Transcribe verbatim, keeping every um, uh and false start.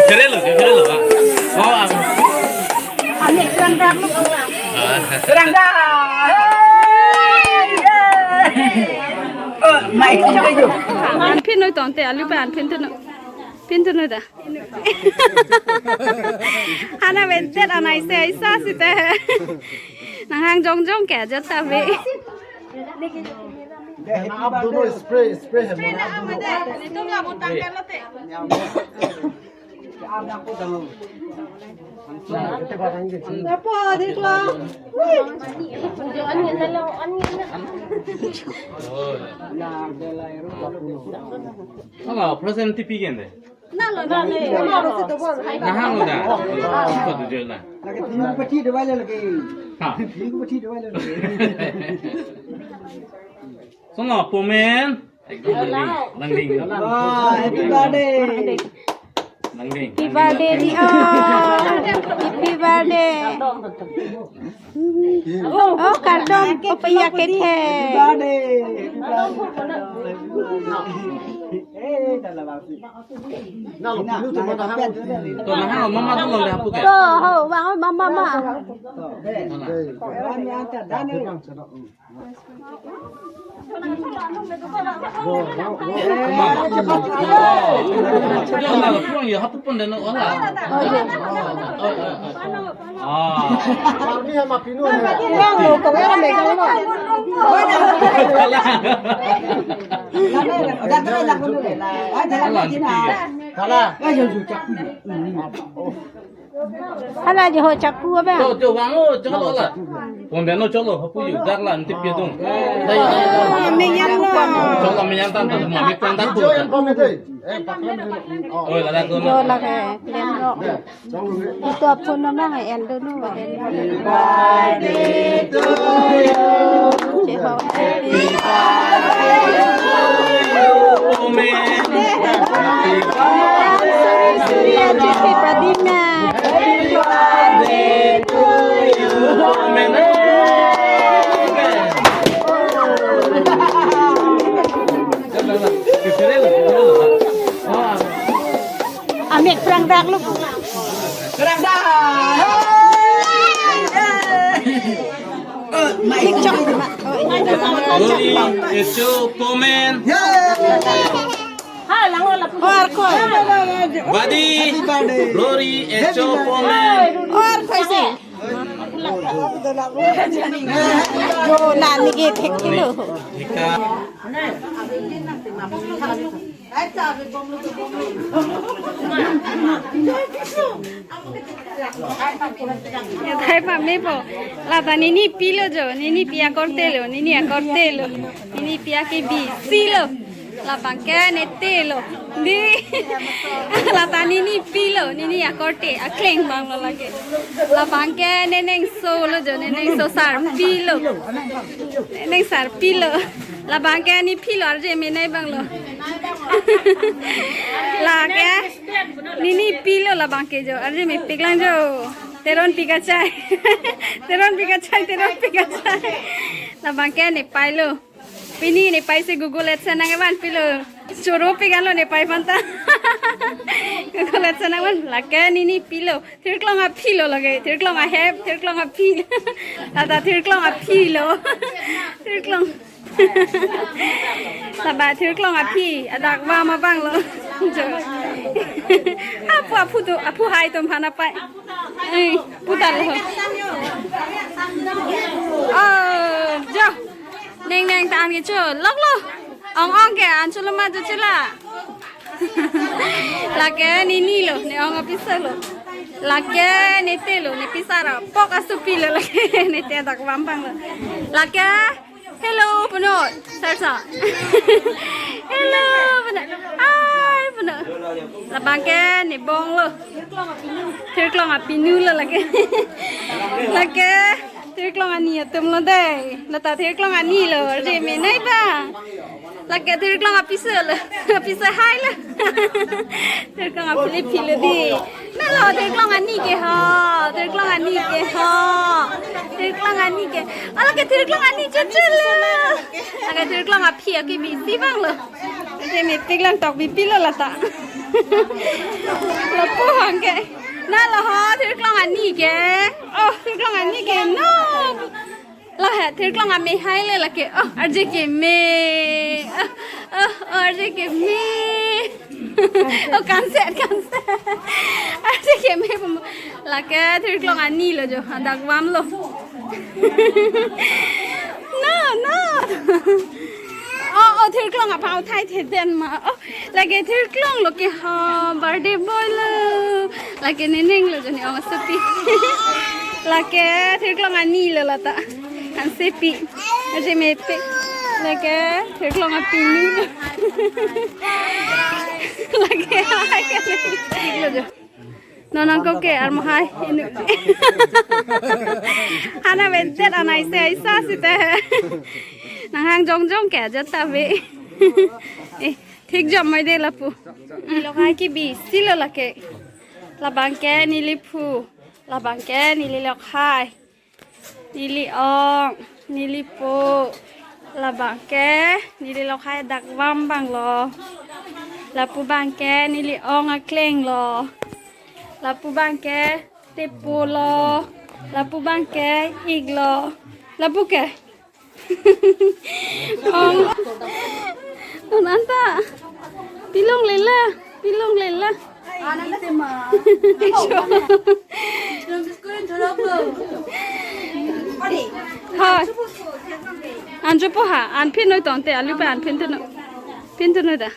Kere lo, kere lo, ah. Oh, ah. Rangda. Oh, mai. Anphin noi tangte, alu pa anphin tu no. Phin tu no da. Hana vedet anai se aisa sita. Nang hang jongjong ke jat ta ve. Spray, spray hai. Hala, present T P kende. Nalo, nalo. Nahang lo da. Ko tu jela. Lagi tiang peti dua le lagi. Ha. Tiang peti dua le lagi. Sono, pomen. Ekdom langding, langding. Wah, happy birthday. Langding. Happy birthday, Rio. Happy birthday. Oh, kardom, kopi ya ke the. Happy birthday. Happy birthday. Eh, dah lah, Bang. Nalo, pilu tu mana hang? To nahang mama tu lo le hapu ke? To, ho, bang, mama, mama. To, be. Mana? Kami antar, dah ni. Yo, nalo, pulang ya, hapu pon dan ola. Oh, iya. Ah. Kami sama Pinu ya. Bang, lo, kau yang megang lo. Kalah. Kalah. Ayo, yo, cakap. Hala jo ho chaku abang. To, to, vang o, chaklo la. Pon dan o chaklo, hapu yo, dak la, nanti pi tung. Dai, dai, dai. Ah, menyan lo. Chaklo menyan tan, tan, ma, mi pon dak tu. Oi, la dak tu. Yo, la ke, den lo. Itu apun nama, en do no, en do. Happy birthday to you. Happy birthday to you. Amen. Happy birthday to you. Happy birthday to you. Amen. Amek prang dak lo. Prang dak. Glory, Echo, Pomen. Or koi. Badi, Glory, Echo, Pomen. Or koi si. Jo, nani ke thek kilo. Hika. Ya, thai pa me po. Lata nini pilo jo, nini pi akorte lo, nini akorte lo. Nini pi ake bisi lo. Labang ke ne te lo. Di. Lata nini pilo, nini akorte, akleng bang lo lake. Labang ke nenengsolo jo, nenengsosar pilo. Nenengsar pilo. Labang ke ni pilo arje menai bang lo. Lake nini pilo labang ke jo, arje mepik lang jo. Teron pi kachai. Teron pi kachai, teron pi kachai. Labang ke ne pailo. Pini ne paisi Google AdSense nangkevan pilo. Choro pi kan lo ne pai aphan ta. Google AdSense nangvan lake nini pilo. Thirklong aphi lo lake. Thirklong ahep, thirklong aphi. Lata thirklong aphi lo. Thirklong. Laba thirklong aphi. Adak va ma bang lo. Jo. Aphu, aphu tu, aphu hai tum hana pai. Eh, putar lo. Oh, jo. Neng neng ta an ke cho. Lok lo. Ong ong ke an cho lo ma jo chila. Lake nini lo, ne ong apiso lo. Lake ne te lo, ne pisara. Pok asopi lo lake ne te dak vampang lo. Lake hello puno. Sarsa. Hello puno. Hi puno. Labang ke ne bong lo. Thirklong apinu lo lake. Lake thirklong ani atum lo dei. Lata thirklong ani lo. Arje menai bang. Lake thirklong apiso lo. Apiso hai lo. Thirklong aphi le phi lo di. Nalo thirklong ani ke ho. Thirklong ani ke ho. Thirklong ani ke. Ala ke thirklong ani chuchu lo. Lake thirklong aphi ake bisi bang lo. Te mepik lang tok bipilo lata. Lapu hang ke. Na lo ho, thirklong ani ke. Oh, thirklong ani ke. No. Lo he, thirklong ame hai le lake. Oh, arje keme. Oh, oh, oh, arje keme. Oh, kanset, kanset. Arje keme pum. Lake thirklong ani lo jo. Dak vam lo. No, no. Oh, oh, thirklong apau thai the den ma. Oh, lake thirklong lo ke ha, birthday boy lo. Lake nening lo joni ong sepi. Lake thirklong ani lo lata. An sepi. Aje mepe. Lake thirklong apini lo. Lake hai kan lo jo. Non nangkok ke armahai inu. Hana ventet anai se aisa site. Nanghang jongjong ke ajat ta ve. Eh, thik jom mai de lapu. Lokhai kebisi lo lake. Labang ke neli phu. Labang ke neli lokhai. Neli ong, neli po. Labang ke neli lokhai dak vam bang lo. Lapu bang ke neli ong akleng lo. Lapu bang ke tepo lo. Lapu bang ke ik lo. Lapu ke. Ong. Non anta. Pilong lela. Pilong lela. Hoi. Anjo po ha, an phin noi tongte, alu pe an phin tu no. Phin tu noi da.